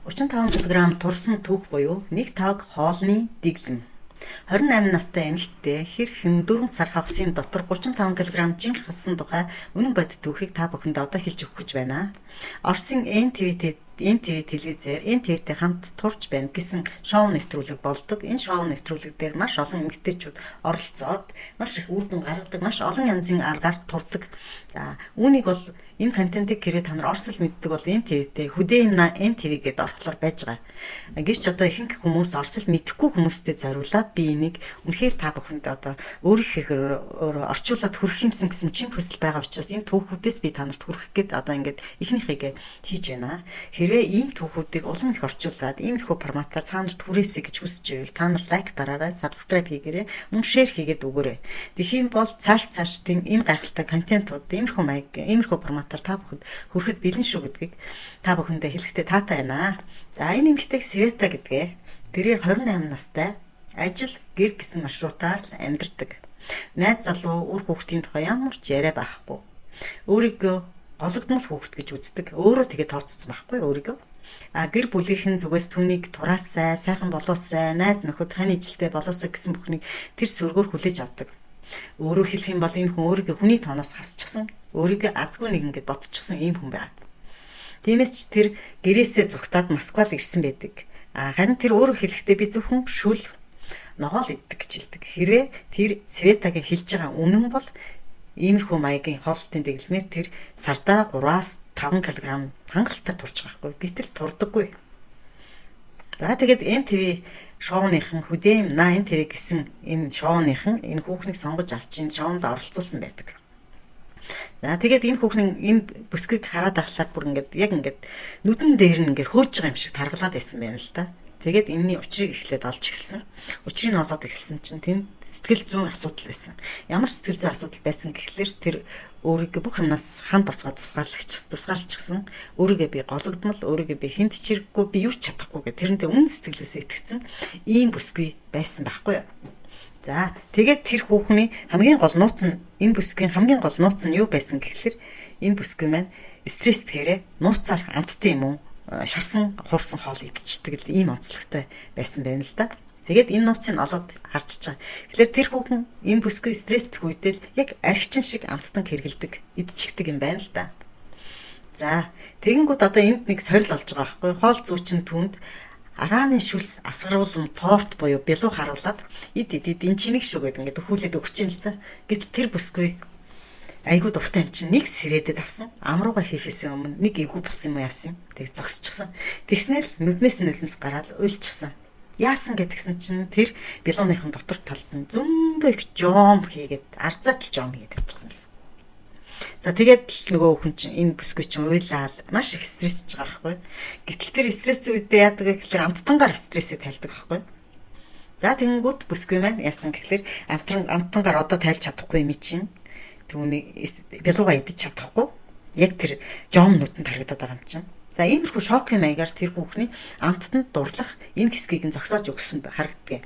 35 кг турсан түүх буюу нэг тавг хоолны дэглэм. 28 настай эмэгтэй хэрхэн 4 сар хагасын дотор 35 кг жинх хассан тухай үнэн бодит түүхийг та бүхэнд одоо хэлж өгөх гэж байна. Оросын NTV NTV телевизээр NTV-тэй хамт турж байна гэсэн шоу нэвтрүүлэг болдог. Энэ шоу нэвтрүүлэг дээр маш олон эмэгтэйчүүд оролцоод маш их үр дүн гаргадаг, маш олон янзын аргаар турдаг. За, үүнийг бол энэ контентыг хэрэг та нар орос хэл мэддэг бол NTV-тэй Хөдөөмна NTV гэдээ орохлоор байж байгаа. Гэвч одоо ихэнх хүмүүс орос хэл мэдэхгүй хүмүүстэй зориулаад би энийг үнэхээр та бүхэнд одоо өөрийнхөө орчуулад хүргэх юмсан гэсэн чин хүсэл байгаа учраас энэ түүхүүдээс би та нарт хүргэх гээд одоо ингээд эхнийхийг хийж байна. Хэрвээ ийм түүхүүдийг улам их орчуулад иймэрхүү форматаар та нарт хүрээсэй гэж хүсэж байвал та нар лайк дараарай, subscribe хийгээрэй, мөн share хийгээд өгөөрэй. Тэгэх юм бол цааш цаашдын энэ гайхалтай контентууд иймэрхүү маяг, иймэрхүү форматаар та бүхэнд хүрэхэд бэлэн шүү гэдгийг та бүхэндээ хэлэхдээ таатай байна. За, энэ эмэгтэйг Света гэдгээ. Тэрээр 28 настай, ажил, гэр гэсэн маршрутаар л амьдардаг. Найз залуу, үр хүүхдийн тухай ямар ч яриа байхгүй. Өөрийгөө гологдмол хүүхэд гэж үздэг. Өөрөө тэгээ тооцсон байхгүй өөрийгөө. А гэр бүлийнхэн зүгээс түүнийг тураасай, сайхан болоосай, найз нөхөд хань ижилтэй болоосай гэсэн бүхнийг тэр сөргөөр хүлээж авдаг. Өөрөөр хэлэх юм бол энэ хүн өөрийгөө хүний тооноос хасчихсан, өөрийгөө азгүй нэгэн гэд бодчихсон ийм хүн байна. Тиймээс ч тэр гэрээсээ зугтаад Москвад ирсэн байдаг. А харин тэр өөрөө хэлэхдээ би зөвхөн шүл ногоол иддэг гэж хэлдэг. Хэрвээ тэр Светагийн хэлж байгаа үнэн бол иймэрхүү маягийн хоолтын дэглэмээр тэр сардаа 3-аас 5 кг хангалттай турж байгаа байхгүй. Гэтэл турдаггүй. За, тэгээд NTV шоуныхан Хөдөөм на NTV гэсэн энэ шоуныхан энэ хүүхнийг сонгож авч энэ шоунд оролцуулсан байдаг. За, тэгээд энэ хүүхний энэ бүсгүйг хараад ахлаар бүр ингээд яг ингээд нүдэн дээр нь ингээд хөөж байгаа юм шиг таргалаад байсан байна л да. Тэгээд энэний учрыг эхлээд олж эхэлсэн. Учрыг нь олоод эхэлсэн чинь тэнд сэтгэл зүйн асуудал байсан. Ямар сэтгэл зүйн асуудал байсан гэхлээр тэр өөрийгөө бүх юмнаас хан босгоо тусгаарлчихсан. Өөрийгөө би гологдмол, өөрийгөө би хүнд ч хэрэггүй, би юу ч чадахгүй гэх тэрнтэй үнэн сэтгэлээсээ итгэсэн ийм бүсгүй байсан байхгүй юу? За, тэгээд тэр хүүхний хамгийн гол нууц нь, энэ бүсгүйн хамгийн гол нууц нь юу байсан гэхлээр энэ бүсгүй маань стресстгээрээ нууцаар амттай юм уу шарсан хуурсан хоол идчихдэг л ийм онцлогтой байсан байна л да. Тэгээд энэ нууцыг олоод харчиж байгаа. Тэгэхээр тэр хүүхэн, энэ бүсгүй стресстэх үедээ л яг архичин шиг амттанг хэргэлдэг, идчихдэг юм байна л да. За, тэгэнгүүт одоо энд нэг сорил болж байгаа байхгүй. Хоол зүйчин түүнд арааны шүлс асгаруулан торт буюу бялуу харуулад "Ид, ид, ид, энэ чиний шүү" гэдэг ингээд өхүүлээд өгч юм л да. Гэтэл тэр бүсгүй айгуу дуртай юм чинь нэг сэрээдэд авсан. Амрууга хийхээс өмнө нэг эвгүй болсон юм яасан юм. Тэг зогсчихсон. Тэгснээр л нүднээс нь нулимс гараад уйлчихсан. Яасан гэдгсэн чинь тэр бялууныхан дотор талд нь зөндөө их жом хийгээд, арзаатал жом хийгээд тавьчихсан байсан. За, тэгээд л нөгөө хүн чинь, энэ бүсгүй чинь уйлаал маш их стрессж байгаа байхгүй. Гэтэл тэр стресс үедээ яадаг вэ гэхэлэр амттангаар стрессээ тайлдаг байхгүй. За, тэгэнгүүт бүсгүй маань яасан гэхэлэр амттангаар одоо тайлж чадахгүй юм чинь түүний бялууга идэж чадахгүй, яг тэр жом нүдэнд харагдаад байгаа юм чинь. За, иймэрхүү шокын маягаар тэр хүүхний амттанд дурлах энэ хэсгийг нь зогсоож өгсөн харагддаг.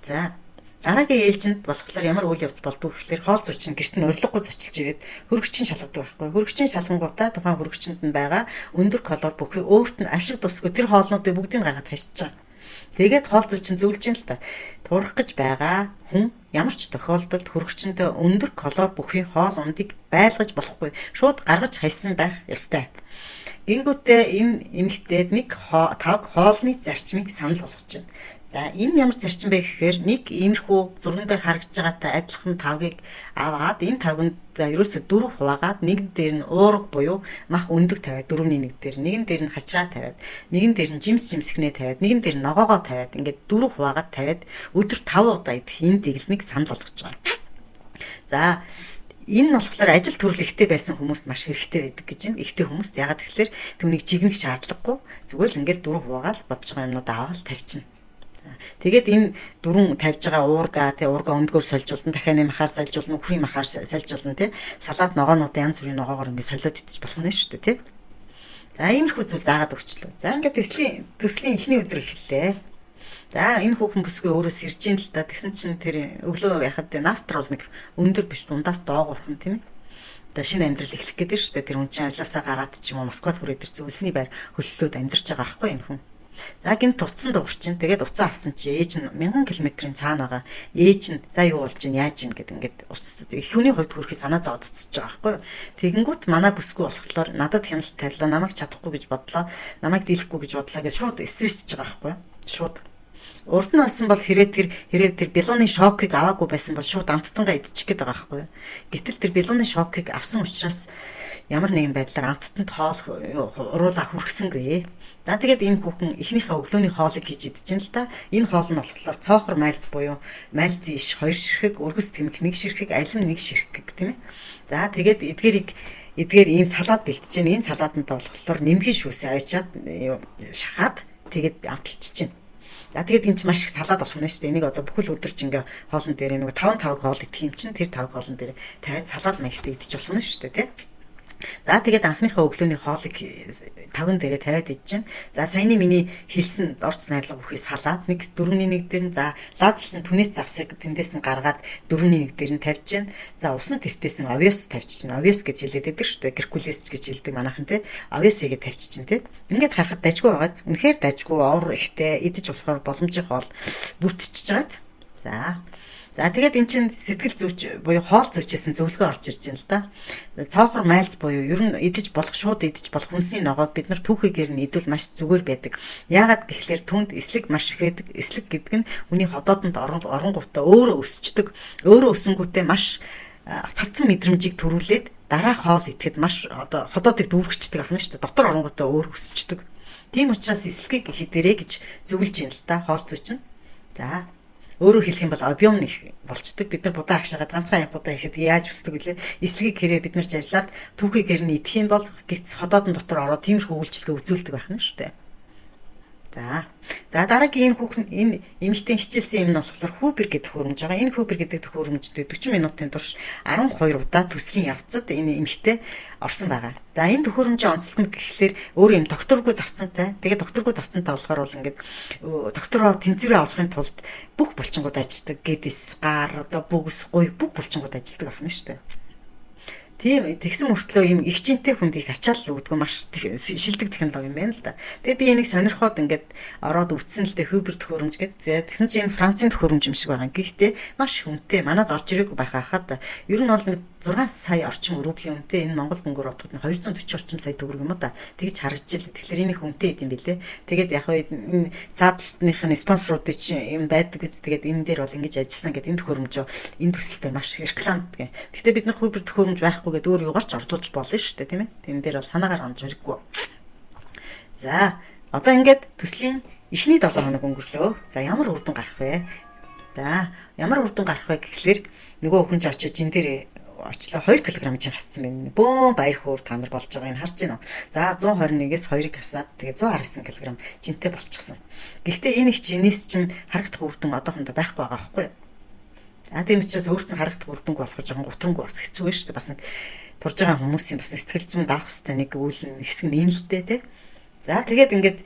За, дараагийн ээлжинд болохоор ямар үйл явц болдгоо гэхлээр хоол зүйчин гэрт нь урилгагүй зочилж ирээд хөргөгчин шалгадаг байхгүй. Хөргөгчин шалгангуудаа тухайн хөргөгчинд нь байгаа өндөр калори бүхий өөрт нь ашиг тусгүй тэр хоолнуудыг бүгдийг гаргаад хасчих байгаа. Тэгээд хоол зүйчин зөвлөж юм л та. Турах гэж байгаа хүн ямар ч тохиолдолд хөргөгчөндөө өндөр калори бүхий хоол ундыг байлгаж болохгүй. Шууд гаргаж хайсан байх ёстой. Гингүүтээ энэ эмэгтэйд нэг тавг хоолны зарчмыг санал болгож байна. За, энэ ямар зарчим бэ гэхээр нэг иймэрхүү зурган дээр харагдж байгаатай адилхан тавгийг аваад энэ тавганд ерөөсө дөрөв хуваагаад нэгэн дээр нь уурга буюу мах өндөг тавиад, дөрөвний нэг дээр, нэгэн дээр нь хачраа тавиад, нэгэн дээр нь жимс жимсгнээ тавиад, нэгэн дээр нь ногоогоо тавиад, ингээд дөрөв хуваагаад тавиад өдөр 5 удаа идэх энэ дэглэмийг санал болгож байгаа. За, энэ нь болохоор ажил төрөл ихтэй байсан хүмүүст маш хэрэгтэй байдаг гэж байна. Ихтэй хүмүүст, ягаад гэвэл түүнийг жигнэх шаардлагагүй. Зүгээр л ингээд дөрөв хуваагаал бодож байгаа юмнууд аваад тавьчихна. Тэгээд энэ дөрвөн тавьж байгаа уурга, тий, уурга өндгөөр сольж болно, дахианы махаар сольж болно, үхрийн махаар сольж болно, тий. Салаад ногоонуудын янз бүрийн ногоогоор ингээд солиод идчих болох нь шүү дээ, тий. За, иймэрхүү зүйл заагаад өгчлөө. За, ингээд төслийн эхний өдөр эхэллээ. За, энэ хүүхэн бүсгүй өөрөө сэрж ин л да. Тэгсэн чинь тэр өглөө яхад наастар бол нэг өндөр биш, дундаас доогуурхан, тийм ээ. одоо шинэ амьдрал эхлэх гэдэг шүү дээ. Тэр хүн чинь ажлаасаа гараад ч юм уу Москвад хүрээд ирсэн, үлсний байр хөлслөөд амьдарч байгаа байхгүй энэ хүн. За, гинт утсан дуурчин. Тэгээд утсан авсан чи ээж нь 1000 км-ийн цаана байгаа. Ээж нь за юу болж чинь, яаж чинь гэд ингээд утас, хүний хувьд хүрэхийг санаа зовоод утсаж байгаа байхгүй юу. Тэгэнгүүт манай бүсгүй болохоор надад хяналт тавилаа, намайг чадахгүй гэж бодлоо, намайг дийлэхгүй гэж бодлоо гэж шууд стрессж байгаа байхгүй юу. Шууд. Урд нь болсон бол хэрэг тэр билууны шокыг аваагүй байсан бол шууд амттангаа идчих гээд байгаа байхгүй юу. Гэтэл тэр билууны шокыг авсан учраас ямар нэгэн байдлаар амттанд хоол уруулаа хүрхсэнгүй. За, тэгээд энэ хүүхэн эхнийхээ өглөөний хоолыг хийж идэж л да. Энэ хоол нь болохоор цоохор майлз буюу майлзын иш 2 ширхэг, өргөс тэмх 1 ширхэг, алим 1 ширхэг, тийм ээ. За, тэгээд эдгээр ийм салаад бэлтэж байна. Энэ салаатанд болохоор нэмгийн шүүсээ авчиад шахаад тэгээд амталчих чинь. За, тэгээд энэ чинь маш их салаад болох нь шүү дээ. Энийг одоо бүхэл өдөр чинь ингээ хоолн дээр нэг 5 5 хоол идэх юм чинь тэр 5 хоолн дээр тавиад салаад маягтай идчих болох нь шүү дээ, тий. За, тэгээд анхныхаа өглөөний хоолыг таван дээрээ тавиад идчихэв. За, саяны миний хэлсэн орц найрлага бүхий салаад нэг дөрөвний нэг дээр нь, за, лаазалсан түнэс загсыг тэндээс нь гаргаад дөрөвний нэг дээр нь тавьж гин. За, усан твтээсэн овёс тавьж чинь. Овёс гэж хэлээд байдаг шүү дээ. Геркулес гэж хэлдэг манайхан, тий. Овёс игээ тавьчих чинь, тий. Ингээд харахад дажгүй байгааз. Үнэхээр дажгүй, ор ихтэй, идэж болохоор боломжийн хоол бүртчихэж байгаа. За, тэгээд эн чинь сэтгэл зүйч буюу хоол зүйчээсэн зөвлөгөө орж ирж байна л да. Цоохор майлз буюу ер нь идэж болох, шууд идэж болох хүнсний ногоог бид нар түүхийгээр нь идвэл маш зүгээр байдаг. Яагаад гэхлээр түүнд эслэг маш их байдаг. Эслэг гэдэг нь хүний ходоодонд оронгуутаа өөрөө өсчдөг. Өөрөө өсөнгүүтээ маш цацсан мэдрэмжийг төрүүлээд дараа хоол идэхэд маш одоо ходоодыг дүүргэждэг ахна шүү дээ. Дотор оронгуутаа өөр өсчдөг. Тийм учраас эслэгийг хідэрэ гэж зөвлөж байна л да хоол зүйч нь. За, өөрөөр хэлэх юм бол объем их болчдөг. Бид нар будаа агшаагаад ганцхан будаа ихэд яаж өсдөг вүлээ? Эслэгийг хэрэг бид нар ажиллаад түүхийгээр нь идэх юм бол гэц ходоодон дотор ороод тиймэрхүү үйлчлэгээ үзүүлдэг байх нь шүү дээ. За. За, дараагийн энэ хүүхэн, энэ эмэгтэй хичээлсэн юм нь болохоор Хүүбер гэдэг төхөөрөмж байгаа. Энэ Хүүбер гэдэг төхөөрөмжтэй 40 минутын турш 12 удаа төслийн явцад энэ эмэгтэй орсон байгаа. За, энэ төхөөрөмжийн онцлог нь гэхлээр өөр юм докторгүй давцантай. Тэгээд докторгүй давцантай болохоор бол ингээд доктороо тэнцвэрээ олохын тулд бүх булчингууд ажилладаг. Гэдэс, гар, одоо бүгс, гуй бүх булчингууд ажилладаг байна шүү дээ. Тийм, тэгсэн мөртлөө ийм эгчинтэй хүнд их ачаал өгдөг, маш шилдэг технологи юм байна л да. Тэгээ би энийг сонирхоод ингээд ороод үтсэн л дээ, Хүүбер төхөөрөмж гэдэг. Тэгсэн чинь энэ Францын төхөөрөмж юм шиг байгаа. Гэхдээ маш хүнтэй. Манад орж ирээгүй байхаа хахад ер нь бол нэг 6 сая орчим рублийн үнэтэй, энэ Монгол мөнгөөр бодоход 240 орчим сая төгрөг юм уу да. Тэгж харагдаж ил. Тэгэхээр энэ их үнэтэй юм билэ. Тэгээд яг энэ цаадалтных нь спонсоруудын чинь юм байдаг гэж, тэгээд энэ дээр бол ингэж ажилласан гэдэг энэ төхөөрөмжөө энэ төсөлтөй маш рекламддаг. Гэхдээ бид нар Хүүбер төхөөрөмж байхгүй гэдэг өөр юугаар ч ордуулж болно шүү дээ, тийм ээ. Тэн дээр бол санаагаар онж хэрэггүй. За, одоо ингээд төслийн эхний 7 хоног өнгөрлөө. За, ямар үр дүн гарах вэ? За, ямар үр дүн гарах вэ гэхлээр нөгөө хүн ч очиж энэ дээр очлоо, 2 кг чинь хассан байна. Бөөн баяр хөөр та нар болж байгааг нь харж байна уу? За, 121-ээс 2-ыг хасаад тэгээ 119 кг жинтэй болчихсон. Гэхдээ энэ их жинээс чинь харагдах үр дүн одоохондоо байхгүй байгаа байхгүй юу? За, тийм учраас өөрт нь харагдах үр дүнг болохоор жоохон гутрангүй бас хэцүү байна шүү дээ. Бас нэг турж байгаа хүмүүсийн бас сэтгэл зүйн даах хэвээр нэг үйл хэсэг нь энэ л дээ, тий. За, тэгээд ингээд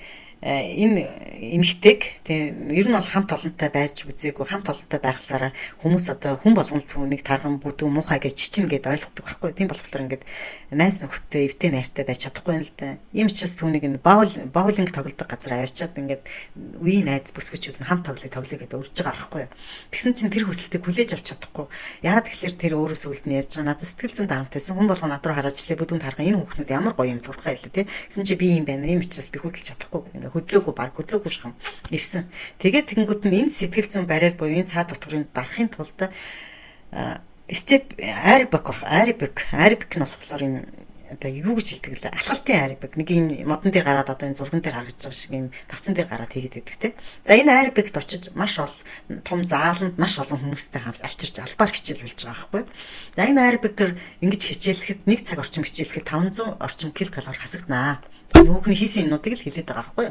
энэ эмэгтэйг, тийм, ер нь бол хамт олонтой байж үзээгүй, хамт олонтой байхлаараа хүмүүс одоо хүн болгон түүнийг тарган бүдүүн муухай гэж чичнэ гэдээ ойлгодог байхгүй. Тийм болохоор ингээд найз нөхдөд эвтэй найртай байж чадахгүй юм л да. Ийм учраас түүнийг энэ боулинг тоглодог газар аваачаад ингээд үеийн найз бүсгүүчүүд нь хамт тоглоё тоглоё гэдээ урьж байгаа байхгүй. Тэгсэн чинь тэр хүсэлтийг хүлээж авч чадахгүй. Яагаад гэхлээр тэр өөрөө сүүлд нь ярьж байгаа, надад сэтгэл зүйн дарамт байсан, хүн болгон над руу хараад члээ, бүдүүн тарган, энэ хүүхнүүд ямар гоё юм турхаа илээ, тий. Тэгсэн чи би юм байна. Ийм учраас би хөдөлж чадахгүй ингээд хөдлөөгүй, баг хөдлөөгүй шахам ирсэн. Тэгээд тэгэнгүүт нь энэ сэтгэл зүйн барьер буюу энэ цаад утгарын дарахын тулд step aerobic, aerobic, aerobic нь болохоор юм одоо юу гэж хэлдэг лээ, алхалтын аэробик, нэг юм модон дээр гараад одоо энэ зурган дээр харагдаж байгаа шиг юм тавцан дээр гараад хийгээд байдаг те. За, энэ аэробикт очиж маш ол том зааланд маш олон хүмүүстэй хамт авчирч албаар хичээл болж байгаа байхгүй. За, энэ аэробикээр ингэж хичээлэхэд 1 цаг орчим хичээлэхэд 500 орчим килокалори хасагданаа. Нүүхний хийсэн юмнуудыг л хэлээд байгаа байхгүй.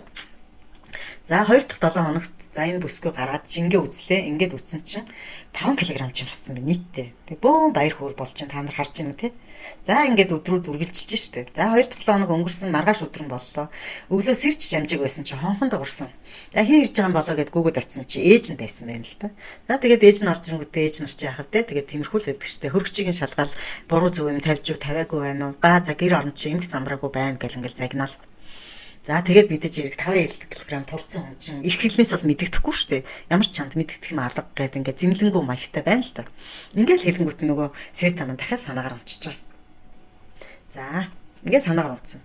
За 2 дахь 7 хоногт за энэ бүсгүй гаргаад жингээ үзлээ. Ингээд үтсэн чинь 5 кг жин хассан байна нийтдээ. Тэг бөөн баяр хөөр болж чинь та нар харж байна тий. За ингээд өдрүүд үргэлжилж штэ. За 2 дахь 7 хоног өнгөрсөн, маргааш өдөр нь боллоо. Өглөө сэрч жамжиг байсан чинь хонхон дагурсан. За хин ирж байгаа юм болоо гэд гүгэд очсон чи ээж нь байсан байна л да. За тэгээд ээж нь орж ирэнгүүтээ ээж нь чи яхав те. Тэгээд тиймэрхүү л байдаг штэ. Хөргөчийг нь шалгаал буруу зөв юм тавьж тавиагүй байна уу? Ба за гэр орон чи эмх замраагүй байна гэл ингээл загнаал. За тэгээд мэдээж хэрэг 5 кг турцсан хүн чинь их хэлнээс бол мэдэгдэхгүй шүү дээ. Ямар ч чамд мэдэгдэх юм алга гэдэг ингээд зэмлэнгүү маягтай байна л да. Ингээл хэлэнгүүт нөгөө Света маань дахиад санаагаар унчиж байгаа. За ингээд санаагаар унтсан.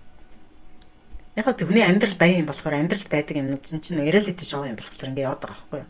Яг хөө хүний амьдрал баян юм болохоор амьдралд байдаг юмнууд чинь реалити шоу юм болохоор ингээд яваад байгаа байхгүй юу?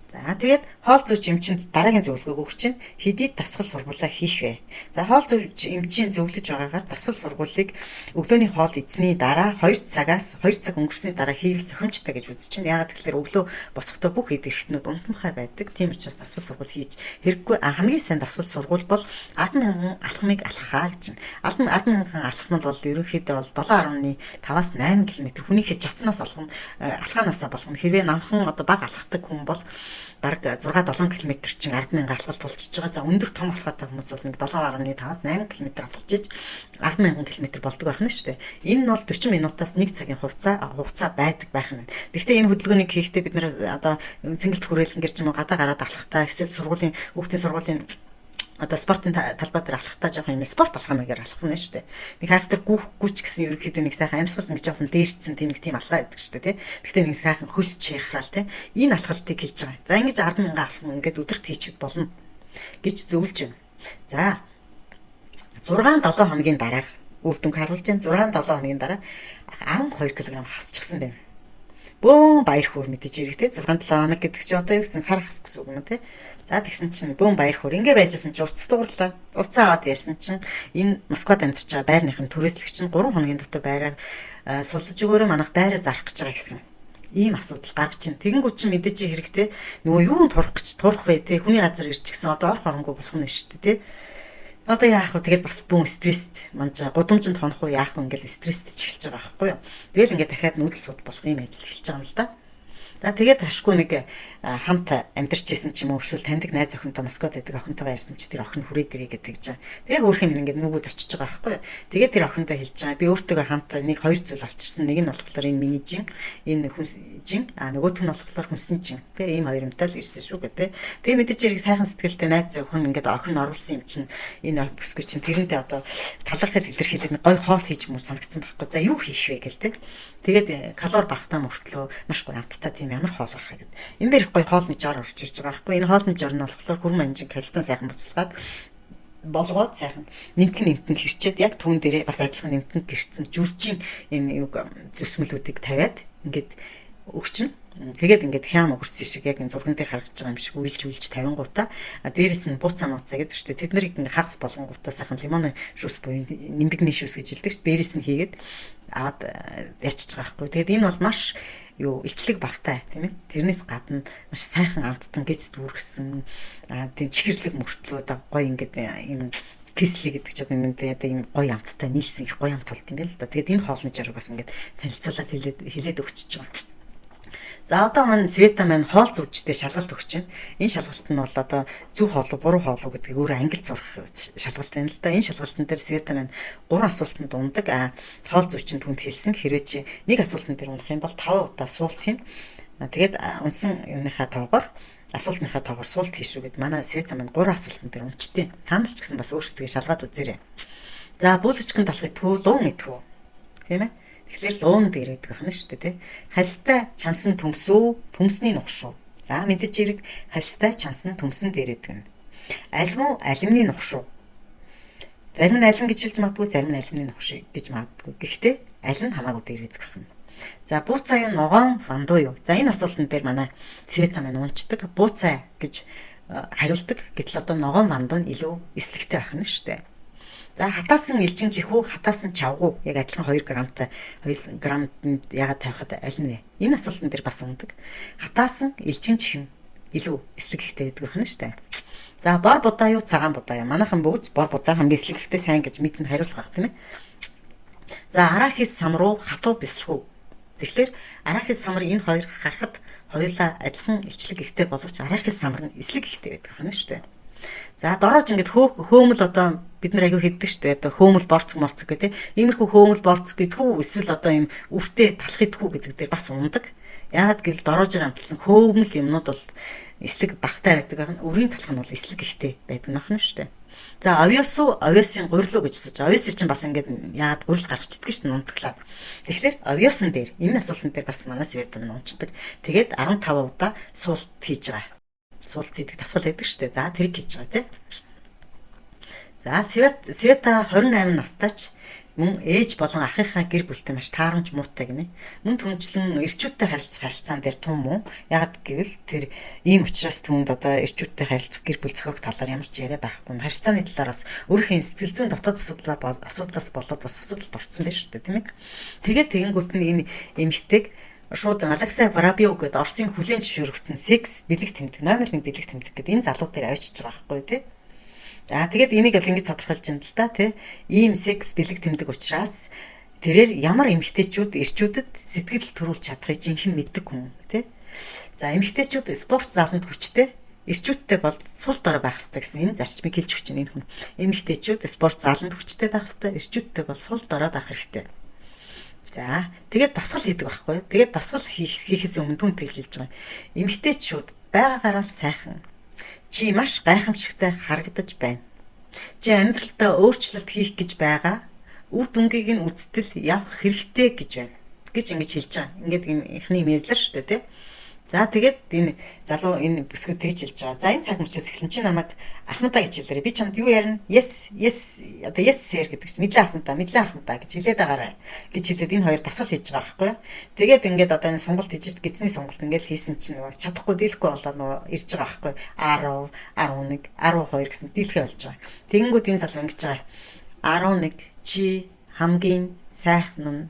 За тэгээд хоол зүйч эмчинд дараагийн зөвлөгөөг өгч чинь хэдий дасгал сургуулаа хийх вэ? За хоол зүйч эмчийн зөвлөж байгаагаар дасгал сургуулийг өглөөний хоол эзний дараа 2 цагаас 2 цаг өнгөрсний дараа хийвэл зохимжтой гэж үзэж чинь. Яагаад гэвэл өглөө босохдоо бүх эд эрхтнүүд унтмахай байдаг. Тийм учраас дасгал сургууль хийж хэрэггүй. Хамгийн сайн дасгал сургууль бол 10,000 алхмыг алхахаа гэж чинь. 10,000 алхам нь бол ерөнхийдөө бол 7.5-аас 8 км хүнийхээ чадсанаас болгоно, алхаанаасаа болгоно. Хэрвээ намхан одоо бага алхдаг хүн бол бараг 6 7 км чинь 10,000 алхалт тулчж байгаа. За өндөр том алхаатай хүмүүс бол нэг 7.5-аас 8 км алхаж иж 10,000 км болдог байх нь шүү дээ. Энэ нь бол 40 минутаас 1 цагийн хугацаа байдаг байх нь. Гэхдээ энэ хөдөлгөөнийг хийхдээ бид нэр одоо цэнгэлт хүрээлэн гэр ч юм уу гадаа гараад алхахтаа эсвэл сургуулийн хүүхдийн сургуулийн одоо спортын талбай дээр алхахтаа жоохон юм спорт алхах маягаар алхах нь шүү дээ. Нэг хайхтар гүүхгүй ч гэсэн ерөнхийдөө нэг сайхан амьсгал нэг жоохон дээрцсэн тийм нэг тийм алхаа байдаг шүү дээ, тий. Гэхдээ нэг сайхан хөлс чехраал тий. Энэ алхалтыг хэлж байгаа. За ингэж 10,000 алхам ингээд өдөрт хийчих болно гэж зөвлөж байна. За 6 7 хоногийн дараах үр дүнг харуулж байна. 6 7 хоногийн дараа 12 кг хасчихсан байна. Бөөн баяр хөөр мэдээж хэрэг те 6 7 хоног гэдэг чинь одоо юу гэсэн сар хас гэсэн үг юм те. За тэгсэн чинь бөөн баяр хөөр ингээ байжсэн чинь уц дуурлаа. Уцаа аваад ярьсан чинь энэ Москвад амьдарч байгаа байрныхын түрээслэгч чинь 3 хоногийн дотор байраа суллаж өгөөрэй, манайх байраа зарах гэж байгаа гэсэн ийм асуудал гаргаж чинь. Тэгэнгүүт чинь мэдээж хэрэгтэй нөгөө юунд турах гэж турах вэ те, хүний газар ирчихсэн одоо орох оронгүй болох нь шүү дээ те. Одоо яах вэ? Тэгэл бас бүүн стресст манжаа гудамжинд хонох уу яах вэ ингээл стресст ч эхэлж байгаа байхгүй юу. Тэгэл ингээд дахиад нүүдэл суд болох юм ажил эхэлж байгаа юм л да. За тэгээд ташгүй нэг хамт амьдарч исэн ч юм уу эсвэл таньдаг найз охинтой Москвад байдаг охинтойгоо ярьсан чи тэр охин хүрээд ирээ гэдэг чинь. Тэгээ хөөрхөн юм ингээд нүгүүд очиж байгаа байхгүй юу. Тэгээд тэр охинтой хэлж байгаа. Би өөртөөгөө хамт нэг хоёр зүйл авчирсан. Нэг нь болохоор энэ миний жин, энэ хүнс жин, а нөгөөх нь болохоор хүнсний жин. Тэгээ ийм хоёр юмтай л ирсэн шүү гэдэг. Тэгээ мэдээч хэрэг сайхан сэтгэлтэй найз охин ингээд охин оруулсан юм чинь энэ бүсгүй чинь тэрнтэй одоо талархал илэрхийлээд гой хоол хийж юм уу санагдсан байхгүй. За юу хийх вэ гэл тэ. Тэгээд калори багтаа мөртлөө маш гоё амттай тийм ямар хоол гарах гэдэг. Энэ дээр их гоё хоолны жор орж ирж байгаа байхгүй. Энэ хоолны жор нь болохоор хүрэн манжин кальцин сайхан буцалгаад болгоод сайхан нэмтэн нэмтэн хэрчээд яг түүн дээрээ бас адилхан нэмтэн гэрцэн жүржийн энэ юг зүсмэлүүдийг тавиад ингээд өгчнө. Тэгээд ингээд хям өгөрсөн шиг яг энэ зурган дээр харагдаж байгаа юм шиг уйлж уйлж тавингуудаа дээрэс нь буцаа мууцаа гэдэг чинь тэд нарыг ингээд хагас болонгуудаа сайхан лимоны шүүс буюу нимбэгний шүүс гэж хэлдэг ш. Дээрэс нь хийгээд аваад ячиж байгаа байхгүй. Тэгээд энэ бол маш юу илчлэг багтай тийм ээ. Тэрнээс гадна маш сайхан амттан гэж дүүргэсэн тийм чихэрлэг мөртлөө гоё ингээд юм кисли гэдэг ч одоо юм одоо юм гоё амттай нийлсэн их гоё амт болт юм байна л да. Тэгээд энэ хоолны жарг бас ингээд танилцуулаад хэлээд өгчөж байгаа. За одоо маань Света маань хоол зүүжтэй шалгалт өгч байна. Энэ шалгалт нь бол одоо зөв хоол уу буруу хоол уу гэдгийг өөрөө англи сурах шалгалт байна л да. Энэ шалгалтын дээр Света маань 3 асуултанд ундаг. А хоол зүйч нь түнд хэлсэн хэрвээ чи нэг асуултан дээр унах юм бол 5 удаа суулт хийн. Тэгээд унсан юуныхаа тоогоор асуултныхаа тоогоор суулт хийш үү гэд манай Света маань 3 асуултан дээр унчтیں۔ Та нар ч гэсэн бас өөрсдөө шалгаад үзээрэй. За бүүлчгэн талхыг төв луун идэх үү? Тийм ээ? Тэгэхээр луун дээр байдаг байна шүү дээ, тий. Хальстай чансан төмсүү, төмсний нухшуу. За мэдээж хэрэг хальстай чансан төмсөн дээр байдаг нь. Алим уу, алимны нухшуу. Зарим нь алим гэж хэлж магадгүй, зарим нь алимны нухш гэж магадгүй. Гэхдээ аль нь хамаагүй дээр байдаг байна. За бууцаа юу ногоон вандуу юу? За энэ асуултан дээр манай Света маань унцдаг. Бууцаа гэж хариулдаг. Гэтэл одоо ногоон вандуу нь илүү эслэгтэй байх нь шүү дээ. За хатаасан элчин чихүү, хатаасан чавгуу яг адилхан 2 грамтай 2 грамд ягаад тавихад аль нь вэ? Энэ асуултан дээр бас ундаг. Хатаасан элчин чих нь илүү эслэг ихтэй гэдэг байна шүү дээ. За бор будаа юу, цагаан будаа юу? Манайхан бүгд бор будаа хамгийн эслэг ихтэй сайн гэж мэднэ хариулах байх тийм ээ. За арахис сам руу хатуу бясалгуу. Тэгэхээр арахис самар энэ хоёр харахад хоёулаа адилхан илчлэг ихтэй боловч арахис самар нь эслэг ихтэй байдаг юм шүү дээ. За дорож ингээд хөөмөл одоо бид нар аягүй хэддэг шүү дээ. Одоо хөөмөл борцог морцог гэдэг. Иймэрхүү хөөмөл борцог гэдгүү эсвэл одоо ийм үртэй талах идэггүй гэдэг дээр бас ундаг. Яагаад гэвэл дороожоор амталсан хөөмөл юмнууд бол эслэг багтай байдаг байна. Үрийн талах нь бол эслэг ихтэй байдаг нөх нь шүү дээ. За овёсу овёсын гурилуу гэж сууж. Овёс чинь бас ингээд яагаад гурил гаргацдаг шүү дээ нунтаглаад. Тэгэхээр овёсон дээр энэ асуултан дээр бас манай Света нь унцдаг. Тэгээд 15 удаа суулт хийж байгаа. Суулт хийдэг дасгал байдаг шүү дээ. За тэрийг хийж байгаа тийм. За Света 28 настай ч мөн ээж болон ахынхаа гэр бүлтэй маш таарамж муутай гинэ. Мөн түнчлэн эрчүүдтэй харилцах харилцаан дээр тун муу. Яагад гэвэл тэр ийм учраас түүнд одоо эрчүүдтэй харилцах гэр бүл зохиох талаар ямар ч яриа байхгүй. Харилцааны талаар бас өөрийнхөө сэтгэл зүйн дотоод асуудлаас болоод бас асуудалд орцсон байх шүү дээ, тийм ээ. Тэгээд тэгэнгүүт нь энэ эмэгтэйг шууд Алексей Воробьев гэдэг Оросын хүлээн зөвшөөрөгдсөн секс бэлэг тэмдэг номер 1 бэлэг тэмдэг гэдэг энэ залуу дээр авчиж байгаа байхгүй тий. За тэгээд энийг бол ингэж тодорхойлж байна л да тий. Ийм секс бэлэг тэмдэг учраас тэрээр ямар эмэгтэйчүүд эрчүүдэд сэтгэл төрүүлж чадахыг жинхэнэ мэддэг хүн тий. За эмэгтэйчүүд спорт зааланд хүчтэй эрчүүдтэй бол сул дорой байх хэрэгтэй гэсэн энэ зарчмыг хэлж өгч байна энэ хүн. Эмэгтэйчүүд спорт зааланд хүчтэй байх хэрэгтэй, эрчүүдтэй бол сул дорой байх хэрэгтэй. За тэгээд дасгал хийдэг байхгүй. Тэгээд дасгал хийхээс өмнө түн тэгж хэлж байгаа. Эмэгтэйчүүд байгаагаараа сайхан. Чи маш гайхамшигтай харагдаж байна. Чи амьдралдаа өөрчлөлт хийх гэж байгаа. Үр дүнгийг нь үздэл явах хэрэгтэй гэж байна гэж ингэж хэлж байгаа. Ингээд энэ эхний мэрлэр шүү дээ, тий. За тэгээд энэ залуу энэ бүсгүй тэгж хэлж байгаа. За энэ цаг мөчөөс эхлэн чи намайг ахмадаа гэж хэлээрэй. Би чамд юу ярина? Yes, yes, одоо yes sir гэдэг чинь мэдлээ ахмадаа, мэдлээ ахмадаа гэж хэлээд байгаарай гэж хэлээд энэ хоёр дасгал хийж байгаа байхгүй юу? Тэгээд ингээд одоо энэ сонголт хийж гидсний сонголт ингээд хийсэн чинь нөгөө чадахгүй дийлэхгүй болоод нөгөө ирж байгаа байхгүй юу? 10, 11, 12 гэсэн дийлхээ болж байгаа. Тэгэнгүүт энэ залуу ингэж байгаа. 11 чи хамгийн сайхан нь,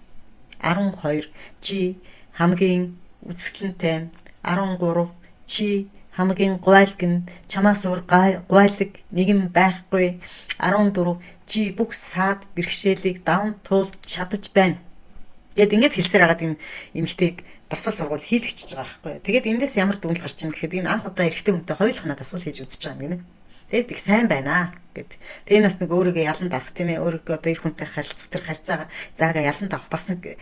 12 чи хамгийн үзэсгэлэнтэй, 13 чи хамгийн гуайлг нь, чамаас өөр гуайлаг нэгэн байхгүй, 14 чи бүх саад бэрхшээлийг даван туулж чадаж байна. Тэгэд ингээд хэлсээр хагаад энэ эмэгтэйг дасгал сургууль хийлгэчихэж байгаа байхгүй. Тэгээд эндээс ямар дүгнэлт гарч ийн гэхэд энэ анх удаа эрэгтэй хүнтэй хоёулахнаа дасгал хийж үзэж байгаа юм гинэ. Тэгээд их сайн байна гэд. Тэгээд энэ бас нэг өөрийгөө ялан давах тийм ээ. Өөрийгөө одоо эр хүнтэй харилцах тэр харьцаа заагаа ялан давах бас нэг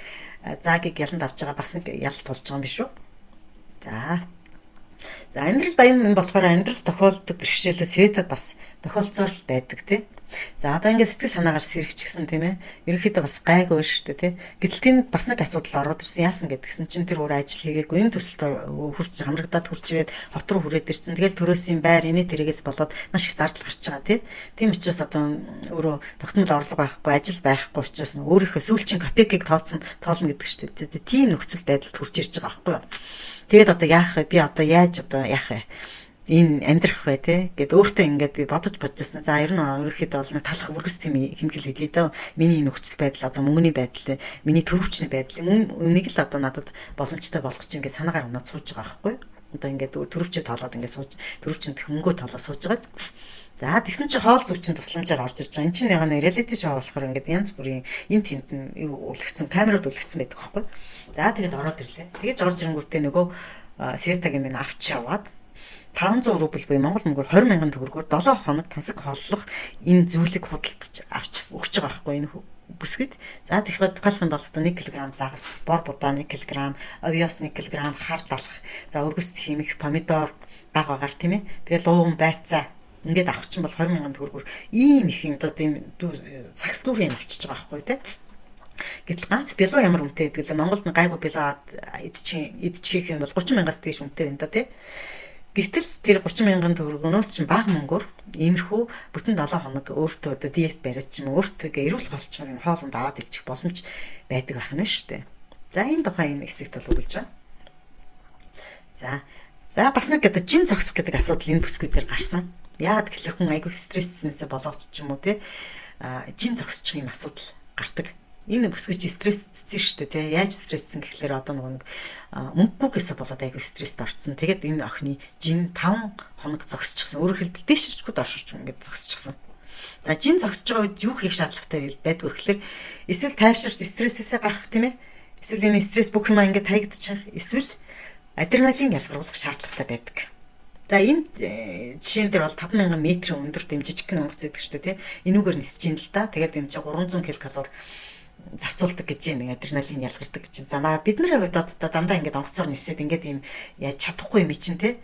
заагийг ялан давж байгаа бас нэг ялалт болж байгаа юм биш үү? За. За амьдрал баян болохоор амьдрал тохиолддог бэрхшээлээ Светад бас тохиолцоор л байдаг тий. За одоо ингээд сэтгэл санаагаар сэрэгчгсэн тийм ээ. Ерөнхийдөө бас гайгүй шүү дээ тий. Гэтэл тэнд бас нэг асуудал ороод ирсэн. Яасан гэдгсэн чинь тэр өөр ажил хийгээгүй. Энэ төсөлд хурц хамрагдаад хурц ирээд хот руу хүрээд ирсэн. Тэгэл төрөөсийн байр инээ тэрэгээс болоод маш их зардал гарч байгаа тий. Тийм учраас одоо өөрөө тогтмол орлого байхгүй, ажил байхгүй учраас өөрийнхөө сүүлчийн копейкийг тооцсон тоолно гэдэг шүү дээ. Тийм нөхцөл байдалд хүрч ирж байгаа байхгүй юу. Тэгээд одоо яах вэ? Би одоо яаж одоо яах вэ? Энэ амьдрах вэ те гэд өөртөө ингээд бодож бодчихсон. За ер нь ерөнхийдөө бол нэг талах бүргэс тийм хэмхэл хэлье дөө. Миний нөхцөл байдал одоо мөнгөний байдал, миний төрөвчний байдал үнийг л одоо надад боломжтой болгох чинь ингээд санаагаар унаад сууж байгаа байхгүй юу? Одоо ингээд төрөвчөө тоолоод ингээд сууж төрөвчөнд мөнгөө тоолоод сууж байгаа. За тэгсэн чинь хоол зүйчин тусламжаар орж ирж байгаа. Энд чинь яг нэг reality show болохоор ингээд янз бүрийн энэ тэнд нь юу үлгцэн камерууд үлгцэн байдаг байхгүй. За тэгээд ороод ирлээ. Тэгэж орж ирэнгүүтээ нөгөө Светагийн минь авч яваад 500 рубль буюу Монгол мөнгөөр 20 мянган төгрөгөөр 7 хоног тансаг хооллох энэ зүйлийг худалдаж авч өгч байгаа байхгүй энэ бүсгэд. За тэгэхээр тухайлах юм бол одоо 1 кг загас, бор будаа 1 кг, овёс 1 кг, хар далах, за өргөст химэх, помидор баг багаар тийм ээ. Тэгээд лууван байцаа ингээд авах чинь бол 20 мянган төгрөгөөр ийм их юм одоо тийм сагс дүүрэн юм авчиж байгаа байхгүй тийм. Гэтэл ганц бялуу ямар үнэтэй гэдэг лээ. Монголд гайгүй бялуу идчих юм бол 30 мянгаас дээш үнэтэй байна да тий. Гэтэл тэр 30 мянган төгрөгнөөс чинь бага мөнгөөр иймэрхүү бүтэн 7 хоног өөртөө одоо диет бариад ч юм өөртөө эрүүл хоолчоор юм хоолунд аваад идчих боломж байдаг байх нь шүү дээ. За энэ тухайн энэ хэсэгт бол өгүүлж байгаа. За бас нэг одоо жин зогсох гэдэг асуудал энэ бүсгүй дээр гарсан. Яагаад гэхээр хүн айгүй стресснээсээ болоод ч юм уу тий жин зогсчих юм асуудал гардаг. Энэ бүсгүй чи стресссэн шүү дээ тий. Яаж стресссэн гэхлээр одоо нөгөө нэг мөнгөгүйгээсээ болоод айгүй стресст орцсон. Тэгээд энэ охины жин 5 хоног зогсчихсон. Өөрөөр хэлбэл дээширчгүй дооширч ингээд зогсчихсон. За жин зогсож байгаа үед юу хийх шаардлагатай байдгүй гэхлээр эсвэл тайвширч стрессээсээ гарах тийм ээ. Эсвэл энэ стресс бүх юмаа ингээд таягдчих. Эсвэл адреналин ялгаруулах шаардлагатай байдаг. За энэ жишээн дээр бол 5000 метрийн өндөрт юм жижигхэн онгоц байдаг шүү дээ, тий. Энүүгээр нисэж ин л да. Тэгээд энэ чинь 300 ккал зарцуулдаг гэж юм, адреналин ялгардаг гэж. За бид нарын хувьд одоо дандаа ингээд онгоцоор нисээд ингээд юм яаж чадахгүй юм чинь те,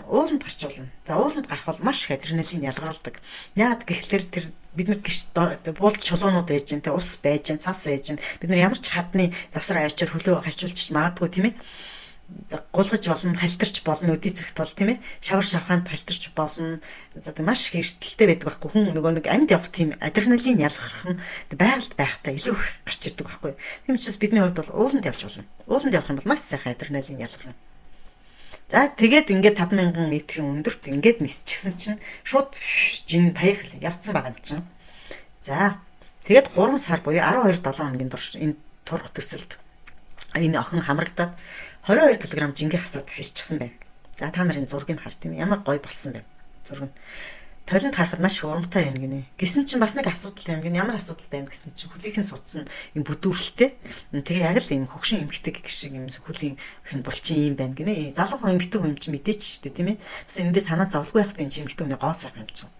ууланд гарч болно. За ууланд гарах бол маш их адреналин ялгаруулдаг. Яагаад гэхлээр тэр бид нар гიშ буулд чулуунууд байж гэн те, ус байж гэн, цас байж гэн. Бид нар ямар ч хадны завсар авчиад хөлөө хавчуулчих магадгүй, тийм ээ, гулгаж болно, халтарч болно, өдий цэгт бол, тийм ээ. Шавар шавхаанд халтарч болно. За маш их эрсдэлтэй байдаг байхгүй. Хүн нөгөө нэг амьд явах тийм адреналин ялгарх нь байгальд байхдаа илүү их гарч ирдэг байхгүй. Тийм учраас бидний хувьд бол ууланд явж болно. Ууланд явах юм бол маш сайхан адреналин ялгарна. За тэгээд ингээд 5000 метрийн өндөрт ингээд нисчихсэн чинь шууд жин паяхал явцсан байгаа юм чинь. За тэгээд 3 сар буюу 12 7 хоногийн турш энэ турах төсөлд энэ охин хамрагдаад 22 кг жингээ хасаад хайчихсан байна. За та нарын зургийг хар, тийм, ямар гоё болсон бэ. Зураг нь. Толинд харахад маш их урамтай юм гинэ. Гисэн чинь бас нэг асуудал юм гинэ. Ямар асуудал байна гэсэн чинь хөлийнх нь судас нь юм бүдүүрлэлтэй. Тэгээ яг л юм хөгшин эмхдэг гэх шиг юм хөлийн хэн булчин юм байна гинэ. Залуу хүн эмхдэг хүн чинь мэдээч шүү дээ, тийм ээ. Бас эндээ санаа зовлгүй байхад энэ чинь эмхдэг хүний гоо сайхан юм чинь.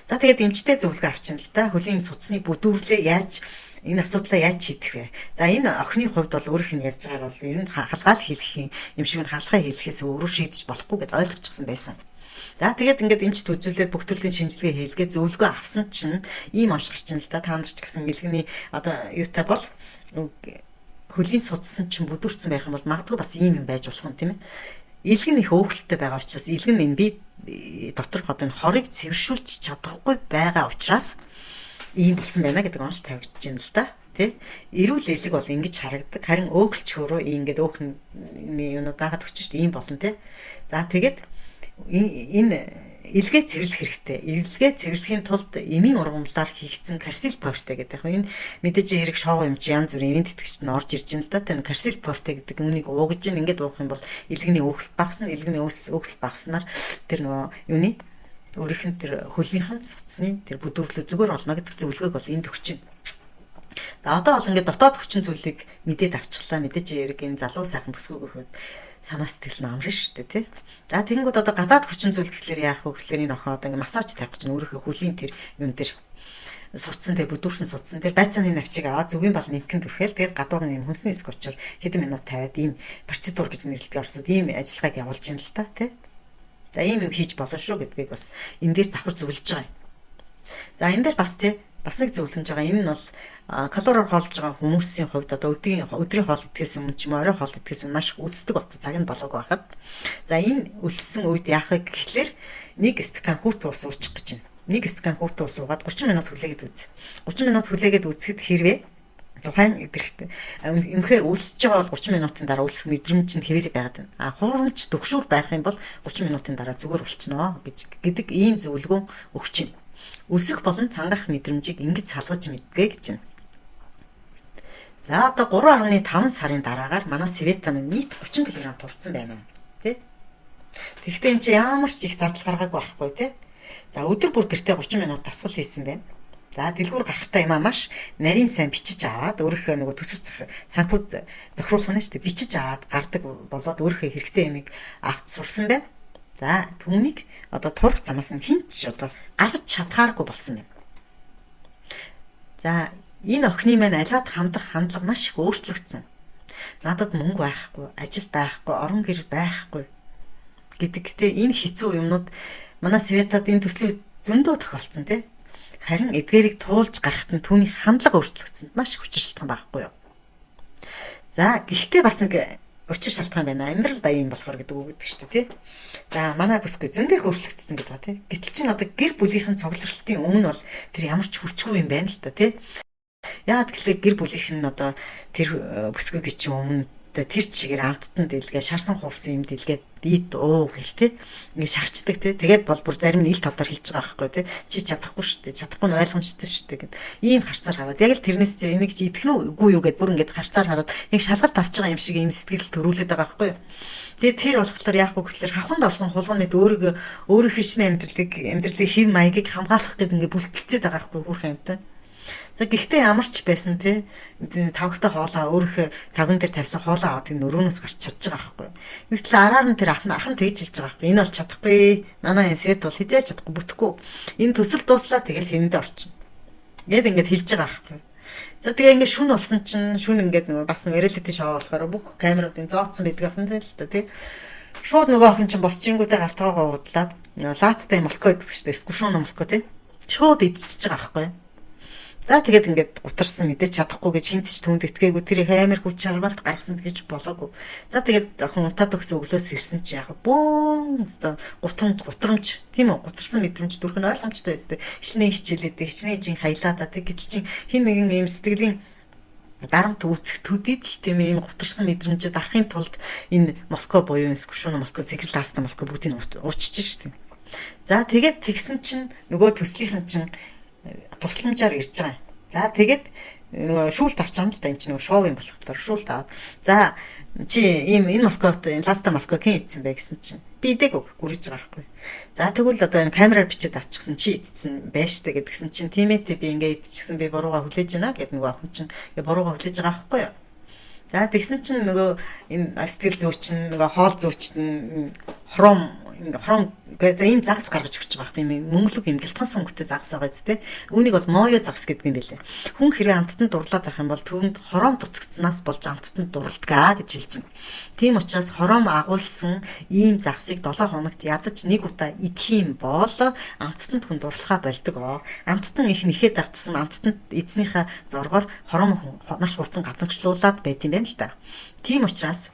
За тэгээд эмчтэй зөвлөгөө авчин л да. Хөлийн судасны бүдүүрлээ яаж, энэ асуудлаа яаж шийдэх вэ? За энэ охины хувьд бол өөрийнх нь ярьж байгаагаар бол ер нь халгаал хийх юм шиг нь халахаа хийлгэхээс өөрөө шийдэж болохгүй гэдээ ойлгочихсон байсан. За тэгээд ингээд эмчт үзүүлээд бүх төрлийн шинжилгээ хийлгээ зөвлөгөө авсан чинь ийм онш гарч ин л да. Та нар ч гэсэн мэлгэний одоо юутай бол хөлийн судсан чинь бүдүүрсэн байх юм бол магадгүй бас ийм юм байж болох юм, тийм ээ. Илгэн их өөхөлттэй байгаа учраас илгэн энэ бие доторх одоо энэ хорыг цэвэршүүлж чадахгүй байгаа учраас ийм болсон байна гэдэг онш тавигдж байна л да. Тэ? Эрүүл элэг бол ингэж харагдаг. Харин өөхөлч хөрөө ингээд өөхний юунууд дагаад өгч шүү дээ. Ийм болно, тэ. За тэгээд энэ илгээ цэвэрлэх хэрэгтэй. Илгээ цэвэрлэхийн тулд эмийн ургамлаар хийгдсэн карсил порте гэдэг. Энэ мэдээж хэрэг шоу юм чи янз бүрийн ивент тэтгэгчд нь орж ирж байна л да. Тэр карсил порте гэдэг үнийг уугаж ин ингээд уух юм бол илгэний өөхөлт багасна. Илгэний өөхөлт багаснаар тэр нөгөө юуны өөрийнх нь тэр хөлийнх нь судасны тэр бүдүүрлөө зүгээр болно гэдэг зөвлөгөөг бол энд өгч байна. За одоо бол ингээд дотоод хүчин зүйлийг мэдээд авчихлаа. Мэдээж хэрэг энэ залуу сайхан бүсгүйг хувьд санаа сэтгэл нь амарна шүү дээ, тий. За тэгэнгүүт одоо гадаад хүчин зүйл гэхлээр яах вэ гэхлээр энэ охин одоо ингээд массаж тавих гэж өөрийнхөө хөлийн тэр юм дээр, судсан дээр, бүдүүрсэн судсан дээр байцааны навчийг аваад зүгийн бал нэмхэн түрхэл, тэгээд гадуур нь юм хүнсний эск очил хэдэн минут тавиад ийм процедур гэж нэрлэдэг орсууд ийм ажиллагааг явуулж юм л та, тий. За ийм юм хийж болно шүү гэдгийг бас энэ дээр давхар зөвлөж байгаа юм. За энэ дээр бас, тий, бас нэг зөвлөмж байгаа. Энэ нь бол калориор хоолж байгаа хүмүүсийн хувьд одоо өдрийн өдрийн хоол идэхээс өмнө ч юм уу орой хоол идэхээс өмнө маш их өлсдөг багт цаг нь болоог байхад. За энэ өлссөн үед яах вэ гэхлээр нэг стакан хүүтэн ус уучих гэж байна. Нэг стакан хүүтэн ус уугаад 30 минут хүлээгээд үз. 30 минут хүлээгээд үзэхэд хэрвээ тухайн эдрэхт үнэхээр өлсөж байгаа бол 30 минутын дараа өлсөх мэдрэмж нь хэвээр байгаад байна. А хуурамч төгшүүр байх юм бол 30 минутын дараа зүгээр болчихноо гэж гэдэг ийм зөвлөгөө өгч байна. Өсөх болон цангах мэдрэмжийг ингэж салгаж мэдгээ гэж байна. За одоо 3.5 сарын дараагаар манай Света минь нийт 30 кг турцсан байна. Тэ? Тэгэхдээ эн чинь ямар ч их зардал гаргаагүй байхгүй, тэ? За өдөр бүр гэртээ 30 минут дасгал хийсэн байна. За дэлгүүр гарахтаа юм маш нарийн сайн бичиж аваад өөрийнхөө нөгөө төсөв санхүү тохируулах нь шүү дээ. Бичиж аваад гардаг болоод өөрийнхөө хэрэгтэй юмыг авч сурсан байна. За түүнийг одоо турах замаас нь хэн ч одоо гаргаж чадхааргүй болсон юм. За энэ охины маань алиад хандах хандлага маш их өөрчлөгдсөн. Надад мөнгө байхгүй, ажил байхгүй, орон гэр байхгүй гэдэг. Тэ энэ хэцүү юмнууд манай Светад энэ төслийг зөндөө тохиолдсон, тий. Харин эдгээрийг туулж гарахад нь түүний хандлага өөрчлөгдсөн. Маш их хүчин шалтгаан байхгүй юу? За гэхдээ бас нэг учир шалтгаан байна. Амьдрал баян болохоор гэдэг үг гэдэг шүү дээ, тий. За манай бүсгүй зөндөх өөрчлөгдсөн гэдэг ба, тий. Гэтэл чинь одоо гэр бүлийнхэн цугларалтын өмнө бол тэр ямар ч хүчгүй юм байна л та, тий. Яагаад гэхлээр гэр бүлийнх нь одоо тэр бүсгүйг чинь өмнө тэр чигээр амттан дэлгээ, шарсан хуурсан юм дэлгээ, дид уу гэл, те, ингээ шахацдаг, те. Тэгээд бол бүр зарим нь ил тодор хэлж байгаа байхгүй, те, чи чадахгүй шүү дээ, чадахгүй нь ойлгомжтой шүү дээ гэд ийм харцаар хараад, яг л тэрнээс энийг чи идэх нь үгүй юу гэд бүр ингээд харцаар хараад яг шалгалт авч байгаа юм шиг ийм сэтгэл төрүүлээд байгаа байхгүй юу. Тэгээд тэр болохоор яах вэ гэхэлэр хавханд орсон хулгай мэд өөрийгөө, өөрийнхөө шинэ амьдралыг, амьдралын хэв маягийг хамгаалах гээд ингээ бүлтэлцээд байгаа байхгүй, хүүхэн юмтай. За гэхдээ ямар ч байсан те тавгтай хоолоо өөрийнхөө тавган дээр тавьсан хоолоо аваад энэ өрөөнөөс гарч чадж байгаа байхгүй. Нэгтэл араар нь тэр ах нь тэгж хэлж байгаа байхгүй. Энэ бол чадахгүй. Манай энэ сэт бол хизээ чадахгүй бүтэхгүй. Энэ төсөл дууслаа тэгэл хэндээ орчин. Гэт ингээд хэлж байгаа байхгүй. За тэгээ ингээд шүн болсон чинь шүн ингээд нөгөө бас реалити шоу болохоор бүх камеруудын зооцсон байдаг ахын л та тий. Шууд нөгөө охин чинь босчингүүтээ галтгоогоо удлаад лаацтай молко гэдэг шүү дээ. Скушон молко тий. Шууд идчихэж байгаа байхгүй. За тэгээд ингээд гутарсан мэдээж чадахгүй гэж хинт ч түнд итгээгүй тэр их амар хүч чармалт гаргасан гэж болоогүй. За тэгээд охин унтаад өгсөн өглөөс ирсэн чи яг бөөн гутрамж гутрамж тийм үү гутарсан мэдрэмж дүрх нь ойлгомжтой биз дээ. Хичнээн хичээлээдээ хичнээн жин хаялаадаа тэг гэтэл чин хин нэгэн ийм сэтгэлийн дарамт үүсэх төдийд л тийм ийм гутарсан мэдрэмжээ дарахын тулд энэ молко буюу скушон молко цэгрэл ласта молко бүгдийг уучиж штеп. За тэгээд тэгсэн чинь нөгөө төслийнхэн чинь тусламжаар ирж байгаа юм. За тэгээд нөгөө шүүлт авч байгаа юм л да энэ чинь нөгөө шоу юм болохоор шүүлт аваад. За чи ийм энэ молкот энэ ласта молко хэн идсэн бэ гэсэн чинь би идээг гүрэж байгаа байхгүй. За тэгвэл одоо энэ камераар бичээд авчихсан чи идсэн байж штэ гэдгсэн чинь тийм ээ би ингээ идчихсэн би бурууга хүлээж байна гэд нөгөө охин чинь ингээ бурууга хүлээж байгаа байхгүй юу. За тэгсэн чинь нөгөө энэ сэтгэл зүйч нь нөгөө хоол зүйч нь хурам хром за ийм загас гаргаж өгч байгаа байхгүй юм мөнгөлөг юм гэлтхан сунгтай загас байгаа зү тэ. Үүнийг бол моё загас гэдэг юм билээ. Хүн хэрвээ амттанд дурлаад байх юм бол түүнд хором дуцгдсанаас болж амттанд дурладгаа гэж хэлж байна. Тийм учраас хором агуулсан ийм загсыг 7 хоногт ядаж нэг удаа идэх юм бол амттанд хүн дурлахаа болдог. Амттан их нэхэд байх тусам амттанд эзнийхээ зоргоор хором маш хурдан гадамчлуулад байт юм байна л да. Тийм учраас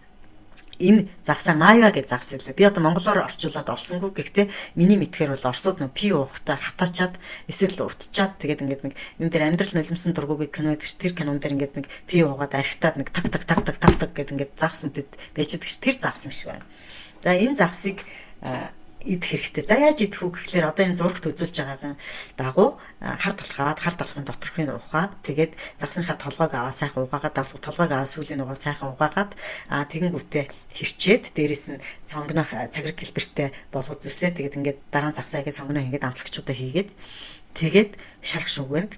энэ загсаа Мая гэж загас байлаа. Би одоо монголоор орчуулад олсонгүй. Гэхдээ миний мэдхээр бол орсууд нөө пи уухтай хатаачаад эсвэл утчаад тэгээд ингээд нэг юм дээр амьдрал нулимсан дургуг кино гэдэг чи тэр кинон дээр ингээд нэг пи уугаад архитаад нэг так так так так так так гэдэг ингээд загас мэдэд байчдаг чи тэр загас юм шиг байна. За энэ загсыг идэх хэрэгтэй. За яаж идэх үү гэхлээр одоо энэ зурагт үзүүлж байгаагийн дагуу хар талх аваад хар талхын доторхыг ухаад тэгээд загсныхаа толгойг аваа сайхан угаагаад толгойг аваа сүүлийн угаа сайхан угаагаад тэгэнгүүтээ хэрчээд дээрэс нь цонгонох цаграг хэлбэртэй болгож зүсээ тэгээд ингээд дараа нь загсаа ингээд сонгоно хийгээд амтлагчудаа хийгээд тэгээд шарх шүгэнд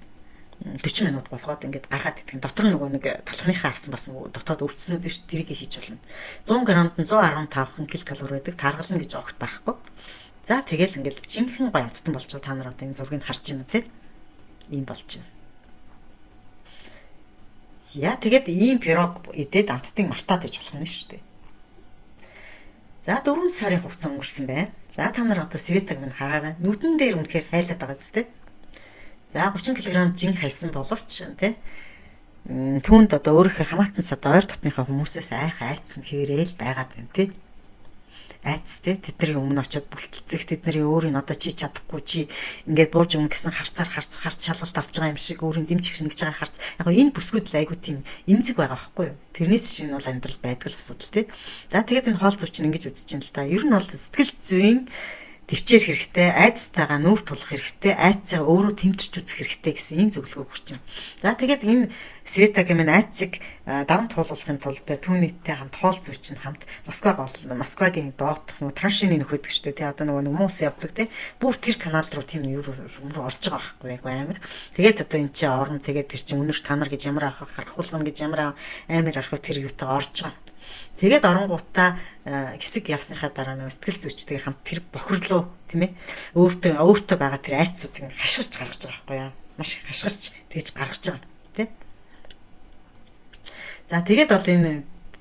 40 минут болгоод ингээд гаргаад идэх. Дотор нь нөгөө нэг талхныхаа авсан бас дотоод өвдснүүд биш тэрийг хийж болно. 100 грамд нь 115 ккал байдаг. Таргална гэж огт байхгүй. За тэгэл ингээд жинхэнэ гоё амттан болж байгаа. Та нар одоо энэ зургийг харж байна те. Ийм болж байна. За тэгээд ийм пирог идээд амттыг мартаад иж болох нь шүү дээ. За 4 сарын хугацаа өнгөрсөн байна. За та нар одоо Светаг минь хараарай. Нүдэн дээр үнэхээр хайлаад байгаа зү те. За 30 кг жин хайсан боловч тий түүнд одоо өөрийнхөө хамаатан сад ойр дотныхоо хүмүүсээс айх айцсан хэрээл байгаад байна тий. Айц тий тэдний өмнө очиод бүлтэлцэх тэдний өөрийг одоо чи чадахгүй чи ингээд бууж өгнө гэсэн харцаар харц харц шалгалт авч байгаа юм шиг өөрийн дэмжих шингэж байгаа харц. Яг энэ бүсгүүд л айгу тийм эмзэг байгаа байхгүй юу? Тэрнээс шинэ бол амьдрал байдаг л асуудал тий. За тэгээд энэ хоол зүйч нь ингэж үзэж байна л да. Ер нь бол сэтгэл зүйн төвчээр хэрэгтэй, айдастайгаа нүүр тулах хэрэгтэй, айцаа өөрөө тэмтэрч үзэх хэрэгтэй гэсэн ийм зөвлөгөө өгч байна. За тэгээд энэ Светагийн минь айцыг даван туулуулахын тулд түүнийтэй хамт хоол зүйч нь хамт Москва гол Москвагийн доотх нөгөө траншины нөхөдөг шүү дээ. Тэ одоо нөгөө хүмүүс явдаг те. Бүр тэр канал руу тийм юу руу орж байгаа байхгүй яг амар. Тэгээд одоо эн чинь орно тэгээд тэр чинь үнэр танар гэж ямар авах харахуулгана гэж ямар амар авах тэр юутаа орж байгаа. Тэгээд оронгуудаа хэсэг явсныхаа дараа нэг сэтгэл зүйчтэйгээ хамт тэр бохирлоо тийм ээ өөртөө байгаа тэр айцуудыг хашгирч гаргаж байгаа байхгүй яа. Маш их хашгирч тэгж гаргаж байгаа тийм. За тэгээд бол энэ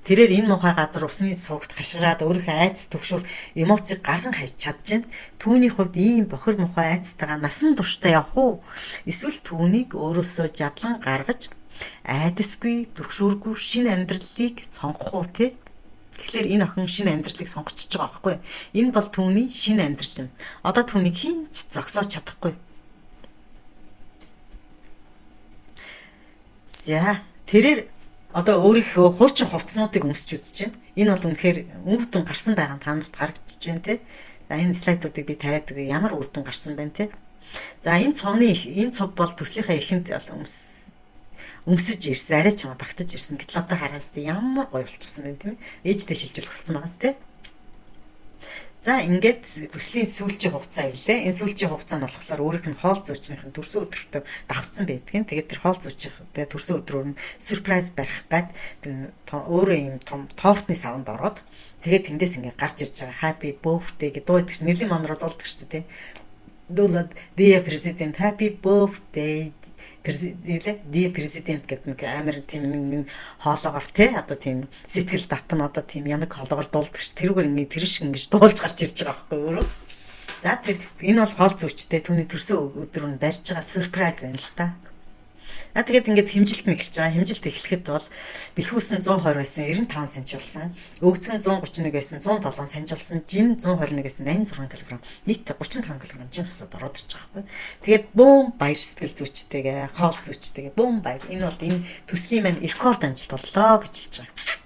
тэрээр энэ муухай газар усны суугт хашгираад өөрийнхөө айц төгшөр эмоцийг гарган хайж чадж байна. Түүний хувьд ийм бохир муухай айцтайгаа насан туршдаа явах уу? Эсвэл түүнийг өөрөөсөө жадлан гаргаж айдасгүй, төгшөөргүй шинэ амьдралыг сонгох уу те? Тэгэхээр энэ охин шинэ амьдралыг сонгочихж байгаа байхгүй юу? Энэ бол түүний шинэ амьдрал юм. Одоо түүнийг хэн ч зогсоож чадахгүй. За, тэрээр одоо өөрийнхөө хуучин хувцснуудыг өмсч үзэж байна. Энэ бол үнэхээр үр дүн гарсан байгаа нь та нарт харагдчихж байна те. За энэ слайдуудыг би тавиад өгье. Ямар үр дүн гарсан байна те. За энэ цовны энэ цов бол төслийнхаа эхэнд өмсөж ирсэн, арай чамаа багтаж ирсэн. Гэтэл одоо хараас тэ ямар гоё болчихсон бэ тийм ээ. Ээжтэй шилжүүлэх болсон байгаас тэ. За, ингээд төслийн сүүлчийн хугацаа ирлээ. Энэ сүүлчийн хугацаа нь болохоор өөрийнх нь хоол зуучных нь төрсөн өдөртөө давхцсан байдаг юм. Тэгээд тэр хоол зуучих тэгээ төрсөн өдрөөр нь surprise барих гээд өөрөө юм том тортны саванд ороод, тэгээд тэндээс ингээд гарч ирж байгаа. "Happy birthday" гэдэг дуу идэх чинь Мэрилин Монро дуулдаг шүү дээ. Дуулаад "Dear President, happy birthday, dear President" гэдэг нэг амар тийм нэг хоолоогоор те, одоо тийм сэтгэл татан, одоо тийм ямаг хоолоогоор дуулдаг ш. Тэрүүгээр ингээд тэр шиг ингэж дуулж гарч ирж байгаа байхгүй өөрөө. За, тэр энэ бол хоол зүйчтэй түүний төрсөн өдөр нь барьж байгаа surprise юм л та. А тэгээд ингээд хэмжилт нь эхэлж байгаа. Хэмжилт эхлэхэд бол бэлхүүс нь 120 байсан, 95 см болсон. Өгзөн 131 байсан, 107 см болсон. Жин 121 байсан, 86 кг. Нийт 35 кг жин хасаад ороод ирж байгаа байхгүй. Тэгээд бөөн баяр, сэтгэл зүйчтэйгээ, хоол зүйчтэйгээ бөөн баяр. Энэ бол энэ төслийн маань рекорд амжилт боллоо гэж хэлж байгаа.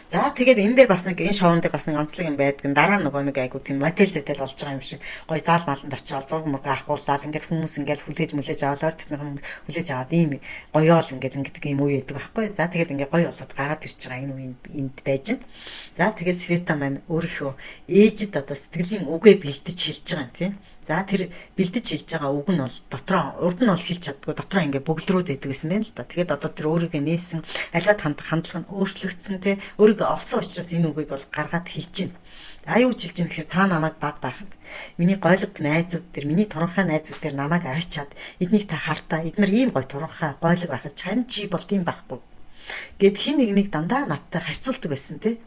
За, тэгээд энэ дээр бас нэг, энэ шоун дээр бас нэг онцлог юм байдаг. Дараа нөгөө нэг айгу тийм модель зэтэл болж байгаа юм шиг гой заал мааланд очиод зураг мураг авахуулаад, ингээд хүмүүс ингээд хүлээж мүлээж аваад, ойр дотны хүлээж аваад, ийм гоёол ингээд ингээд ийм үе байдаг байхгүй. За, тэгээд ингээд гоё болоод гараад ирж байгаа энэ үе энд байж байна. За, тэгээд Света маань өөрийнхөө ээжид одоо сэтгэлийн үгээ бэлдэж хэлж байгаа юм, тийм. За, тэр бэлдэж хэлж байгаа үг нь бол дотроо, урд нь бол хэлж чаддгүй, дотроо ингээ бөглөрөөд байдаг гэсэн байна л да. Тэгээд одоо тэр өөрийгөө нээсэн, аливаад хандах хандлага нь өөрчлөгдсөн те, өөрийгөө олсон учраас энэ үгийг бол гаргаад хэлж байна. А юу гэж хэлж байна гэхээр: та намайг баг байхад миний гойлог найзууд дээр, миний туранхай найзууд дээр намайг авчиад, эднийг та хартаа, эднэр ийм гой туранхай гойлог байхад чам чи бол тийм байхгүй гэд хин нэг нэг дандаа надтай харьцуулдаг байсан те.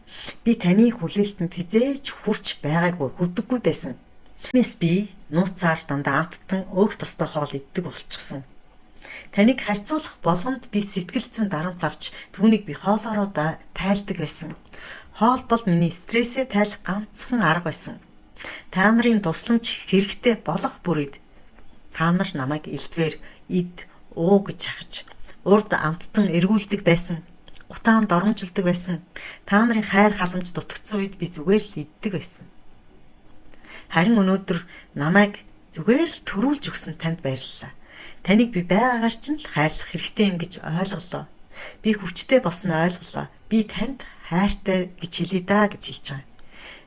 Би таны хүлээлтэнд хэзээ ч хүрч байгаагүй, хүрдэггүй байсан. Тиймээс би нууцаар дандаа амттан өөх тостой хоол иддэг болчихсон. Таныг харьцуулах болгонд би сэтгэл зүйн дарамт авч, түүнийг би хоолоороо тайлдаг байсан. Хоол бол миний стрессээ тайлах ганцхан арга байсан. Та нарын тусламж хэрэгтэй болох бүрээд та нар намайг элдвээр эд, уу гэж хахаж, урд амттан эргүүлдэг байсан. Гутаан доромжилдог байсан. Та нарын хайр халамж дутагдсан үед би зүгээр л иддэг байсан. Харин өнөөдөр намайг зүгээр л төрүүлж өгсөн танд баярлалаа. Таныг би байгаагаар чинь л хайрлах хэрэгтэй юм гэж ойлголоо. Би хүчтэй болсон ойлголоо. Би танд хайртай гэж хэлье да гэж хэлж байгаа.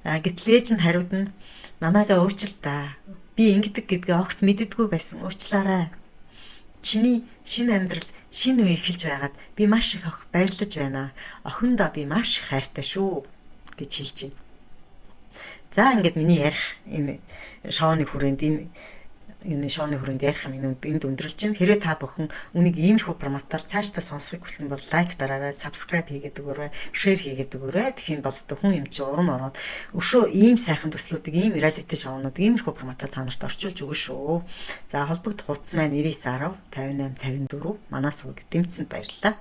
А гэтэл ээж нь хариуд нь: намайгаа уучлаа да. Би ингэдэг гэдгээ огт мэддэггүй байсан. Уучлаарай. Чиний шинэ амьдрал, шинэ үе эхэлж байгаад би маш их ох баярлаж байна. Охиндоо би маш их хайртай шүү гэж хэлж байна. За, ингээд миний ярих энэ шоуны хүрээнд, энэ шоуны хүрээнд ярих юм энд өндөрлөж байна. Хэрвээ та бүхэн үнийг иймэрхүү форматаар цаашдаа сонсохыг хүсэн бол like дараарай, subscribe хийгээд өгөөрэй, share хийгээд өгөөрэй. Тэгэх юм бол одоо хүн юм чи урам ороод өшөө ийм сайхан төслүүдийг, ийм reality шоунууд, иймэрхүү форматаар та нарт орчуулж өгнө шүү. За, холбогдох утас маань 99 10 58 54. Манай суваг дэмжсэнд баярлалаа.